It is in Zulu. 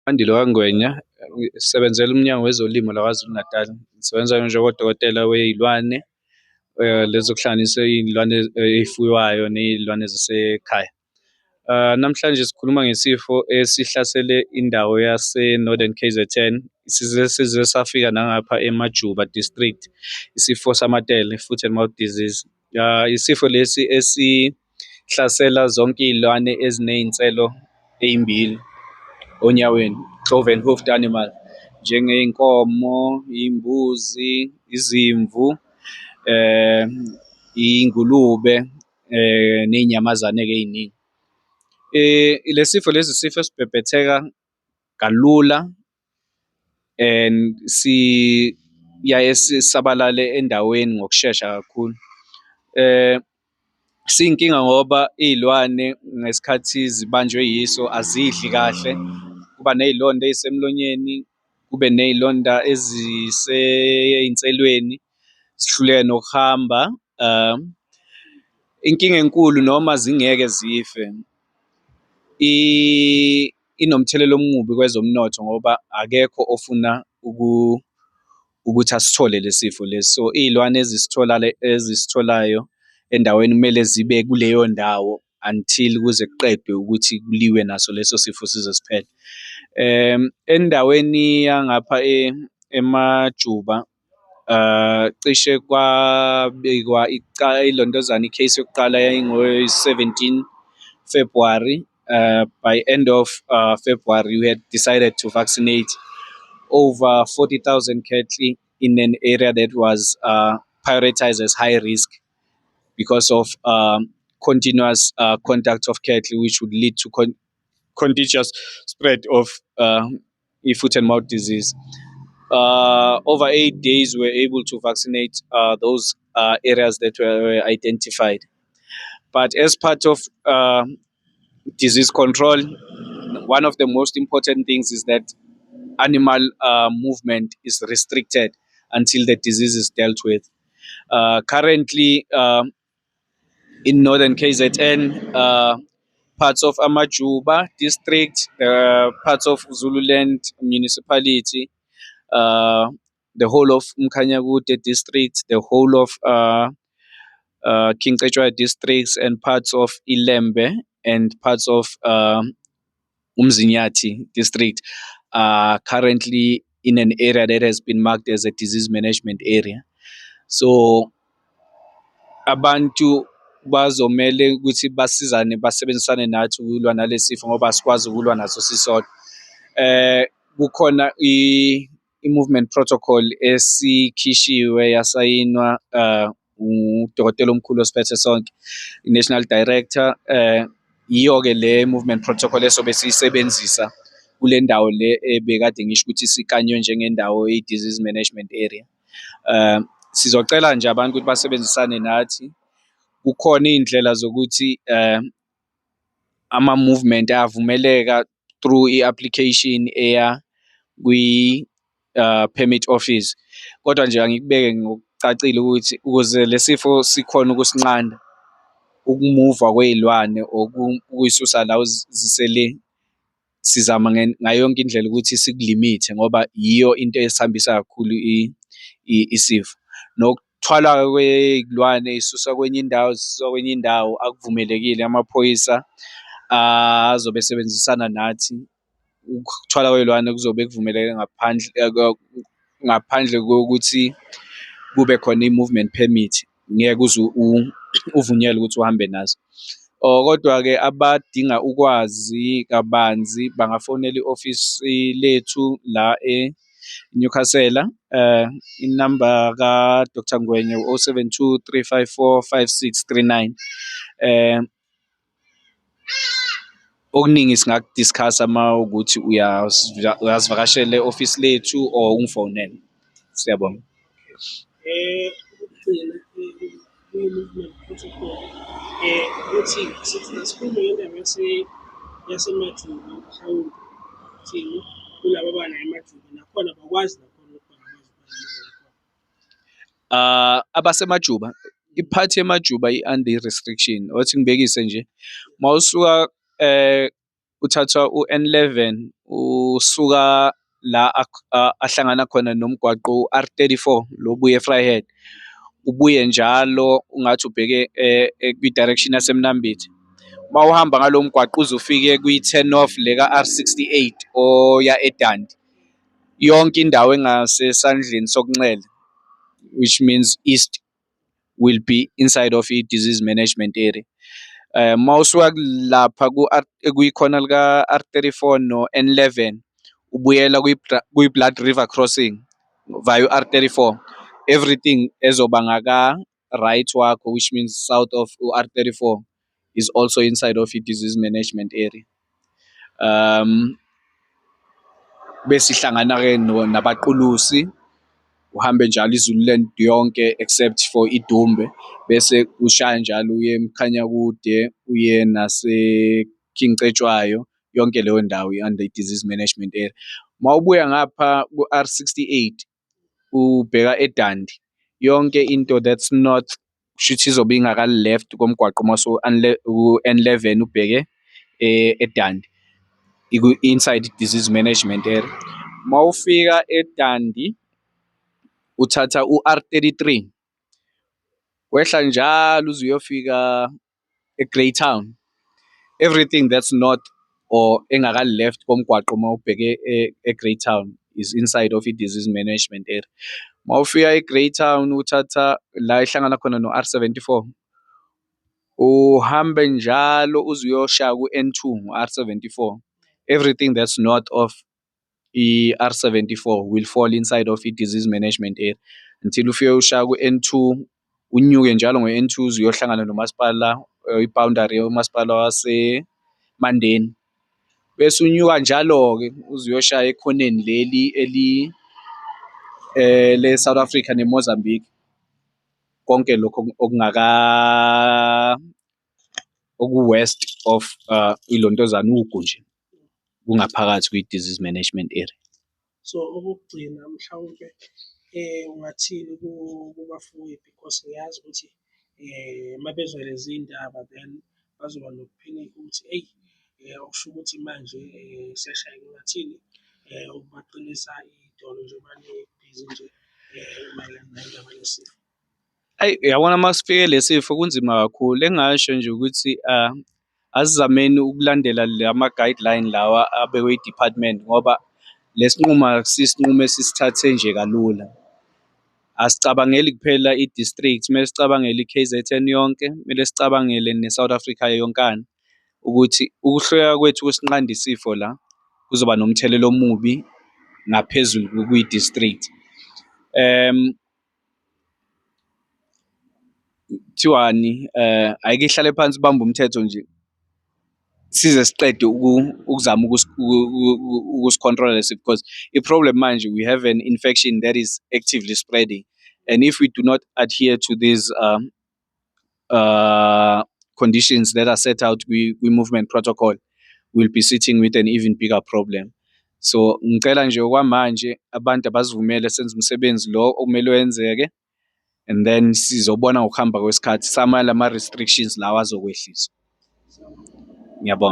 Andile waNgwenya, ngisebenzela uMnyango weZolimo la KwaZulu Natal. Ngisebenza njengodokotela wey'lwane, lezi okuhlanganisa iy'lwane ey'fuywayo ney'lwane zasekhaya. Namhlanje sikhuluma ngesifo esihlasele indawo yase-Northern KZN, size size safika nangapha eMajuba District, isifo samatele, i-foot and mouth disease. Isifo lesi esihlasela zonke iy'lwane eziney'nselo ey'mbili onyaweni, cloven hoofed animal, njengey'nkomo, iy'mbuzi, izimvu, iy'ngulube ney'nyamazane-ke ey'ningi. Le sifo lesi isifo esibhebhetheka kalula and siyaye sisabalale endaweni ngokushesha kakhulu. Siyinkinga ngoba iy'lwane ngesikhathi zibanjwe yiso azidli kahle, kuba ney'londa ey'semlonyeni, kube ney'londa ezisey'nselweni, zihluleke nokuhamba. Inkinga enkulu noma zingeke zife, inomthelela omubi kwezomnotho ngoba akekho ofuna ukuthi asithole le sifo lesi. So, iy'lwane ezisithola ezisitholayo endaweni kumele zibe kuleyo ndawo until kuze kuqedwe ukuthi kuliwe naso leso sifo size siphele. Endaweni yangapha eMajuba cishe kwabikwa ilontozana i-case yokuqala yayingoyi-17 February. By end of February, we had decided to vaccinate over 40,000 cattle in an area that was prioritized as high risk because of continuous contact of cattle, which would lead to contagious spread of i-foot and mouth disease. Over 8 days, we were able to vaccinate those areas that were identified. But as part of disease control, one of the most important things is that animal movement is restricted until the disease is dealt with. Currently, in northern KZN, parts of Amajuba district, parts of Zululand municipality, the whole of Mkhanyakude district, the whole of King Cetshwayo districts, and parts of Ilembe and parts of Umzinyathi district are currently in an area that has been marked as a disease management area. So abantu bazomele ukuthi basizane, basebenzisane nathi ukulwa nalesi sifo ngoba asikwazi ukulwa naso sisodwa. Kukhona i-movement protocol esikhishiwe, yasayinwa udokotela omkhulu osiphethe sonke, i-national director. Yiyo-ke le movement protocol esobe siyisebenzisa kule ndawo le ebekade ngisho ukuthi sikanywe njengendawo ye-disease management area. Sizocela nje abantu ukuthi basebenzisane nathi. Kukhona iy'ndlela zokuthi ama-movement ayavumeleka through i-application eya kwi-permit office, kodwa nje angikubeke ngokucacile ukuthi ukuze le sifo sikhone ukusinqanda, ukumuva kwey'lwane or ukuyisusa la zisele, sizama ngayo yonke indlela ukuthi siku-limit-e ngoba yiyo into esihambisa kakhulu isifo. Nokuthwala kwey'lwane y'suswa kwenye indawo zisiswa kwenye indawo akuvumelekile. Amaphoyisa azobe esebenzisana nathi. Ukuthwala kwey'lwane kuzobe kuvumeleke ngaphandle kokuthi kube khona i-movement permit, ngeke uze uvunyelwe ukuthi uhambe nazo. Or kodwa-ke abadinga ukwazi kabanzi bangafonela i-ofisi lethu la e-Newcastle. Inamba ka-Dr Ngwenya u-072 354 5639. Okuningi singaku-discuss-a uma ukuthi uyasivakashela e-ofisi lethu or ungifonele. Siyabonga. Okokugcina, kwi-movement protocol, ukuthi sithi asikhulume ngendaba yaseMajuba, mhlawumbe thini kulaba abala eMajuba nakhona bakwazi nakhona ukuthi bangakwazi ukuba. Abasemajuba, i-part yeMajuba i-under i-restriction. Othi ngibekise nje, mawusuka uthatha u-N11 Usuka la ahlangana khona nomgwaqo u-R 34 lo obuya e-Vryheid, ubuye njalo ungathi ubheke kwi-direction yaseMnambithi. Uma uhamba ngalo mgwaqo uze ufike kwi-turn off le ka-R 68 oya eDundee, yonke indawo engasesandleni sokunxele, which means east, will be inside of i-disease management area. Mawusuka lapha kwikhona lika-R 34 no-N 11, ubuyela kwi-Blood River Crossing via u-R 34, everything ezoba ngaka-right wakho, which means south of u-R 34, is also inside of i-disease management area. Bese ihlangana-ke nabaQulusi, uhambe njalo iZululand yonke except for iDumbe, bese ushaya njalo uye eMkhanyakude, uye nase-King Cetshwayo, yonke leyo ndawo i-under i-disease management area. Mawubuya ngapha ku-R 68 ubheka eDundee, yonke into that's north, kushuthi izobe ingaka-left komgwaqo mase u-N 11 ubheke eDundee, iku-inside disease management area. Mawufika eDundee uthatha u-R 33, wehla njalo uze uyofika e-Greytown, everything that's north or engaka-left komgwaqo mawubheke e-Greytown is inside of i-disease management area. Mawufika e-Greytown uthatha la ehlangana khona no-R 74, uhambe njalo uze uyoshaya ku-N2 ngo-R 74, everything that's north of i-R 74 will fall inside of i-disease management area until ufike ushaya ku-N2, unyuke njalo ngo-N2 uze uyohlangana nomasipala, i-boundary yomasipala waseMandeni, bese unyuka njalo-ke uze uyoshaya ekhoneni leli eli le-South Africa neMozambique. Konke lokho okungaka oku-west of ilontozana, ugu nje, kungaphakathi kwi-disease management area. So, okokugcina mhlawumpe ungathini kubafuyi because ngiyazi ukuthi uma bezwa lezi ndaba then bazoba nokuphenikha ukuthi eyi, okusho ukuthi manje siyashayeka. Ungathini ukubaqinisa idolo njengoba nibhizi nje mayelana nayo indaba yesifo? Eyi, uyabona uma sifike le sifo kunzima kakhulu. Engingasho nje ukuthi asizameni ukulandela lama-guideline lawa abekwe i-department ngoba le sinqumo akusiyo isinqumo esisithathe nje kalula. Asicabangeli kuphela i-district, kumele sicabangele i-KZN yonke, kumele sicabangele ne-South Africa yonkana ukuthi ukuhluleka kwethu ukusinqanda isifo la kuzoba nomthelela omubi ngaphezulu kwi-district. Kuthiwani, ake ihlale phansi ibambe umthetho nje size siqede ukuzama ukusi-control-a lesi, because i-problem manje, we have an infection that is actively spreading, and if we do not adhere to these conditions that are set out kwi-movement protocol, we'll be sitting with an even bigger problem. So ngicela nje okwamanje abantu abasivumele senze umsebenzi lo okumele wenzeke, and then sizobona ngokuhamba kwesikhathi sama lama-restrictions lawa azokwehliswa. Ngiyabonga.